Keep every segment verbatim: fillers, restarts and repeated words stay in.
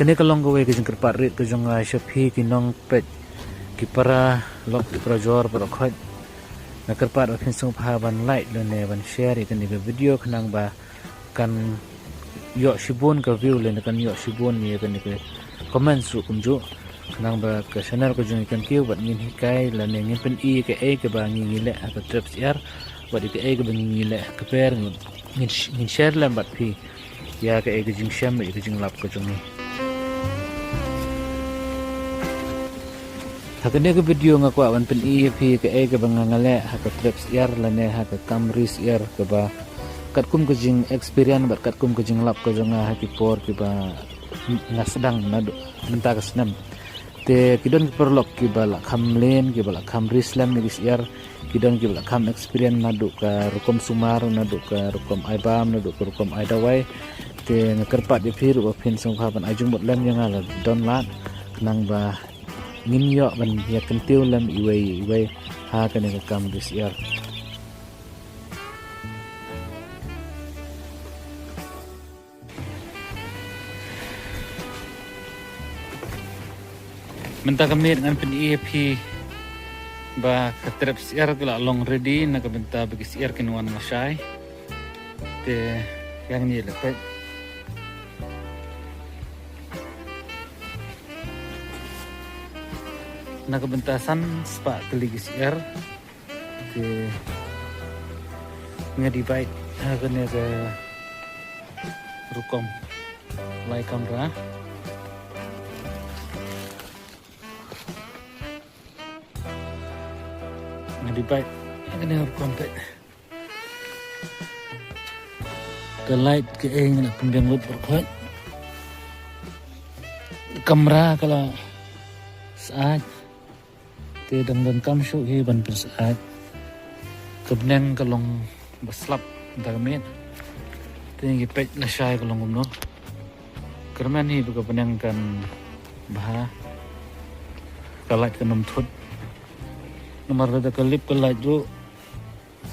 Kane ka long kawei ka jingkyrpad rit ka jong nga sha phi ki nongpeit, ki para lok ki para jor para khoit. Nga kyrpad ba phin sngewbha ban like lane ban share ïa kane ka video khnang ba kan ïoh shibun ka view lane kan ïoh shibun ïa kane ka comments ruh kumjuh. Khnang ba ka channel ka jong ngi kan kiew bad ngin hikai lane ngin pyni ïa kaei kaba ngi ngi leh ha ka trep syiar bad ïa kaei kaba ngi ngi leh ha ka per ngin, ngin sh-, ngin share lem bad phi ïa kaei ka jingshem ïa ka jinglap ka jong ngi. Ha kane ka video nga kwah ban pyni ïa phi kaei kaba nga nga leh ha ka trep syiar lane ha ka kam ri syiar kaba katkum ka jing experience bad katkum ka jinglap ka jong nga ha ki por kiba nga sdang naduh mynta ka snem. Te ki don ki paralok kiba la kham mlien, kiba la kham ri slem ïa ki syiar, ki don kiba la kham experience naduh ka rukom sumar, naduh ka rukom ai bam, naduh ka rukom ai dawai. Te nga kyrpad ïa phi ruh ba phin sngewbha ban ai jingmut lem ïa nga lada don lad, khnang ba ngin ïoh ban ïa kyntiew lem iwei iwei ha kane ka kam ri syiar. Mynta ka miet ngan pyni ïa phi ba ka trep syiar ka la long ready na ka bynta ba ki syiar kin wan lashai. Te ïa ngin ïa leh peit. Na ka bynta san spah tylli ki syiar. Te nga dei bait ha kane ka rukom lai kamra. Nga dei bait ha kane ka rukom bait. Ka light kaei nga la pynbiang lut baroh khoit. Kamra ka la syaid. Te dang donkam shuh hi ban pynsyaid. Ka bneng ka long ba slap mynta ka miet. Te ngi peit lashai ka long kumno. Kyrmen hi ba ka bneng kan bha. Ka light kan ym thut. Namar lada ka lip ka light ruh.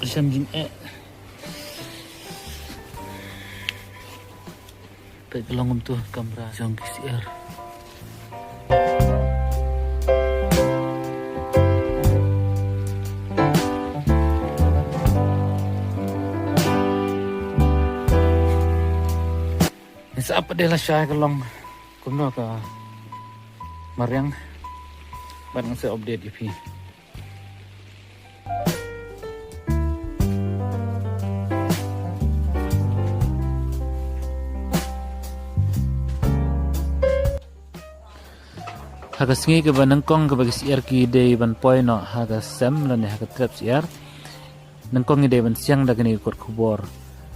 Shem jingeh. Peit ka long kumto kamra jong ki syiar. Ngi sa ap pat de lashai ka long kumno ka mariang. Bad ngan sa update ïa phi. Ha ka sngi kaba nyngkong kaba ki syiar ki dei ban poi noh ha ka sem lane ha ka trep syiar. Nyngkong ngi dei ban siang da kane ka kot khubor.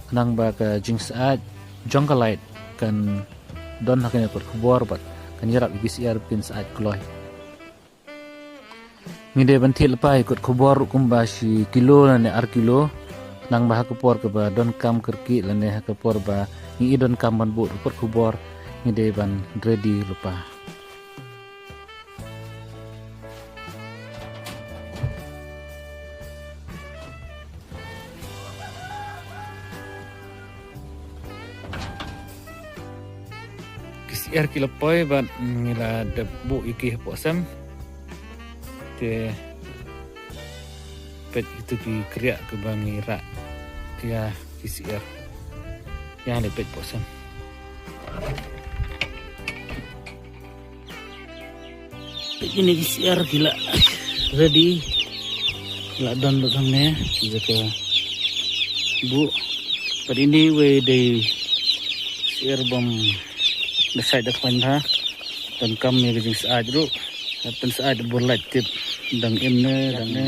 Khnang ba ka jingsyaid jong ka light kan don ha kane ka kot khubor bad kan ïarap ïa ki syiar kin syaid kloi. Ngi dei ban thied lypa ïa kot khubor kumba shi kilo lane ar kilo. Khnang ba ha ka por kaba donkam kyrkieh lane ha ka por ba ngi i donkam ban buh kot khubor ngi dei ban ready lypa. Ki syiar ki la poi bad ngi la dep buh ïa ki hapoh sem. Te peit ito ki kriah kiba ngi rah ïa ki syiar. Ïa leh peit hapoh sem. Peit ine ki syiar ki la ready. Ki la don lut hangne. Ki jaka buh. Peit ine wei dei syiar bym da syaid da khwaiñ bha. Donkam ïa ka jingsyaid ruh. Pynsaid bor light tip dang im ne dang ne.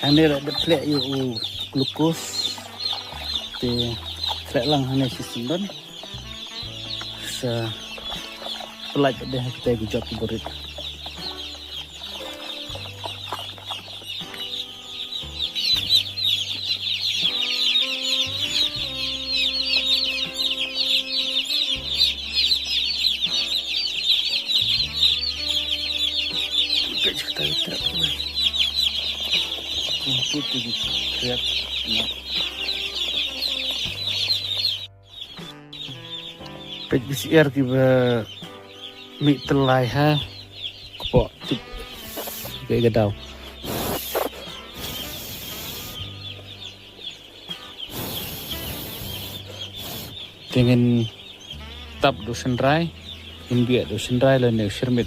Hangne la dep khleh ïa u glucose. Te khleh lang hangne shisien don. Sa pynlait pat de ha kita ki jop ki barit. Put to the crab. Peit ki syiar kiba mih tyllai ha kpoh tip. Ka ïa ka daw. Te ngin tap da u shynrai, ngin biah da u shynrai lane u shyrmit.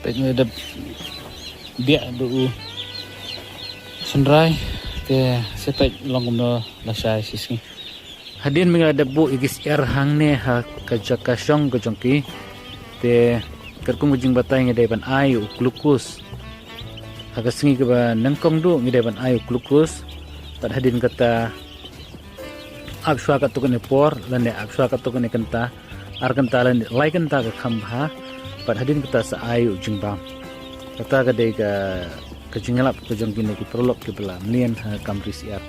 Peit nga dep biah da u shynrai, te sa peit long kumno lashai shisngi. Hadien ba nga la dep buh ïa ki syiar hangne ha ka jaka shong ka jong ki, te katkum ka jingbatai ngi dei ban ai u glucose. Ha ka sngi kaba nyngkong duh ngi dei ban ai u glucose. Bad hadien kata ap shuwa katto katne por lane ap shuwa katto katne kynta, ar kynta lane lai kynta ka kham bha. Bad hadien kata sa ai u jingbam. Kata ka dei ka, ka jingïalap ka jong kine ki paralok kiba la mlien ha ka kam ri syiar.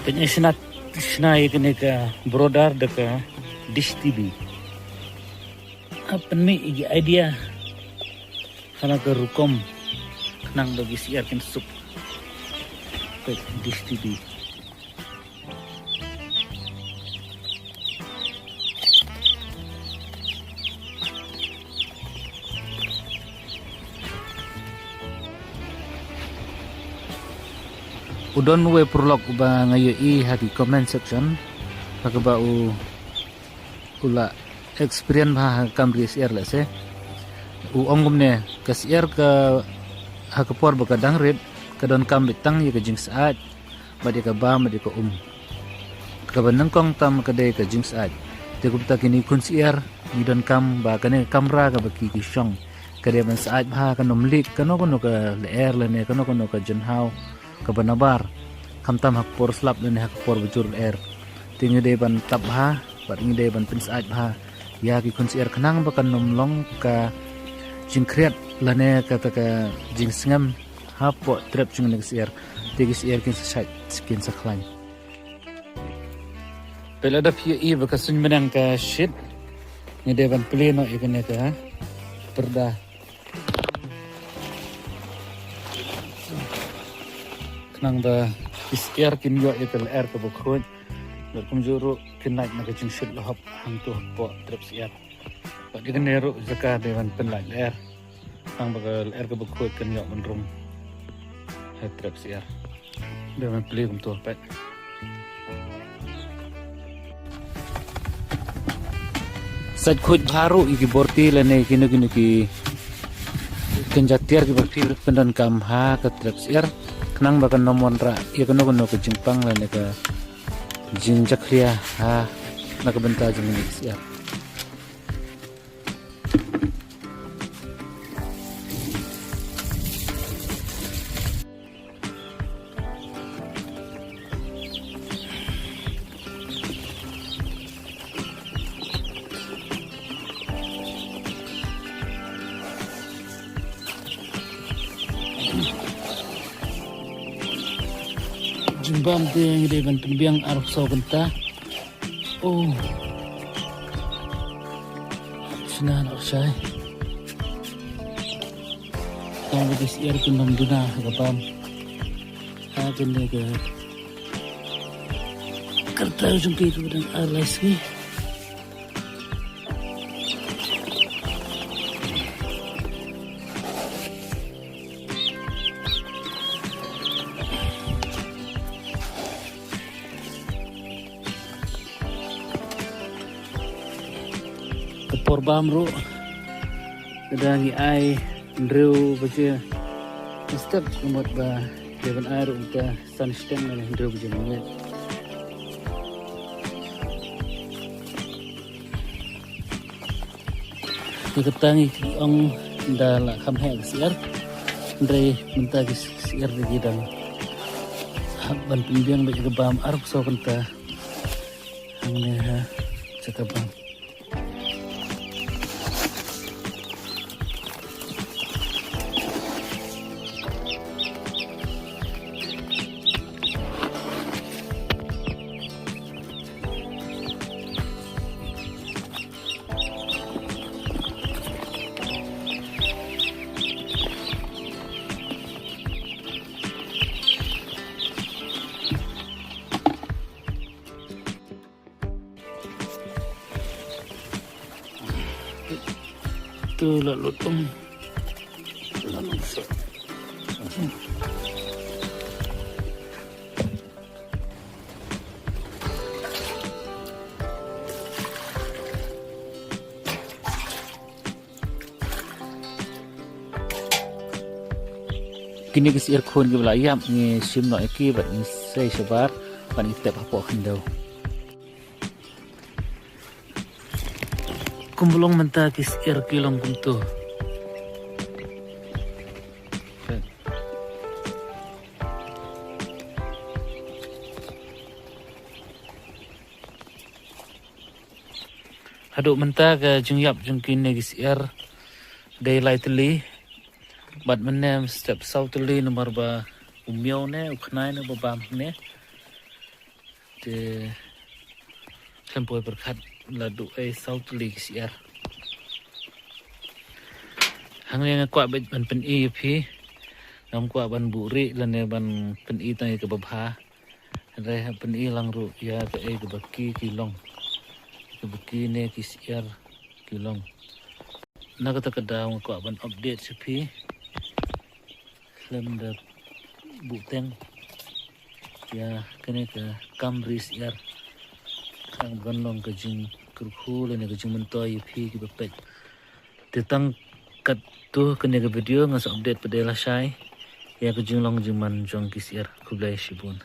Peit nga shna, shna ïa kane ka brooder da ka dish T V. Hap pynmih ïa ki idea ha la ka rukom khnang ba ki syiar kin suk. Peit dish T V. U don uwei u paralok uba nga ïohi ha ki comment section, ha kaba u, u la experience bha ha ka kam ri syiar lehse. U ong kumne, ka syiar ka ha ka por ba ka dang rit, ka donkam beit tang ïa ka jingsyaid bad ïa ka bam bad ïa ka um. Kaba nyngkong tam ka dei ka jingsyaid. Te kumta kine ki khun syiar ngi donkam ba kane ka kamra kaba ki, ki shong ka dei ban syaid bha, kan ym leak kano kano ka lyer lane kano kano ka jynhaw kaba nabar, khamtam ha ka por slap lane ha ka por ba jur lyer. Te ngi dei ban tap bha bad ngi dei ban pynsyaid bha ïa ki khun syiar khnang ba kan ym long ka jingkhriat lane kata ka jingsngem hapoh trep jong kine ki syiar. Te ki syiar kin sa shait, kin sa khlaiñ. Peit lada phi ïohi ba ka suiñ bneng ka shit, ngi dei ban plie noh ïa kane ka pyrda khnang ba ki syiar kin ïoh ïa ka lyer kaba khuid. Bad kumjuh ruh kin lait na ka jingshit la hap hangto hapoh trep syiar. Bad ïa kane ruh jaka dei ban pynlait lyer khnang ba ka lyer kaba khuid kan ïoh ban rung ha trep syiar. Dei ban plie kumto, peit. Sait khuid bha ruh ïa ki borti lane kino kino ki kynja tiar kiba phi pyndonkam ha ka trep syiar khnang ba kan ym wanrah ïa kano kano ka jingpang lane ka jingjakhlia ha na ka bynta jong kine ki syiar. Jingbam te ngi dei ban pynbiang arphew saw kynta. Oh. Shna noh shai. Tang ba ki syiar kin ym duna ha ka bam. Ha kane ka kyrteng jong ki kaba dang ar lai sngi. Ka por bam ruh ka dang ïa ai hynriew baje. Step ka mut ba dei ban ai ruh mynta san shiteng lane hynriew baje mynmiet. Te kata ngi ki ong da la kham heh ka syiar. Hynrei mynta ki syiar da ki dang hap ban pynbiang bad ka bam arphew saw kynta. Hangne ha jaka bam. Ïa la lut um. La lut sa. Kine ki syiar khun kiba la ïap ngi shim noh ïa ki bad ngi sei shabar bad ngi tep hapoh khyndew. Kumba long mynta ki syiar ki long kumto. Haduh mynta ka jingïap jong kine ki syiar dei lai tylli. Bad mynne step saw tylli namar ba u miaw ne u khnai ne ba bam ne. Te khlem poi pyrkhat la duh ei saw tylli ki syiar. Hangne nga kwah beit ban pyni ïa phi. Ngam kwah ban buhrieh lane ban pyni tang ïa kaba bha. Hynrei hap pyni lang ruh ïa kaei kaba ki ki long. Kaba kine ki syiar ki long. Na kata ka daw nga kwah ban update sha phi. Khlem da buhteng ïa kane ka kam ri syiar. Kan ban long ka jingkyrkhu lane ka jingmyntoi ïa phi kiba peit. Te tang katto kane ka video nga sa update pat de lashai ïa ka jinglong jingman jong ki syiar. Khublei shibun.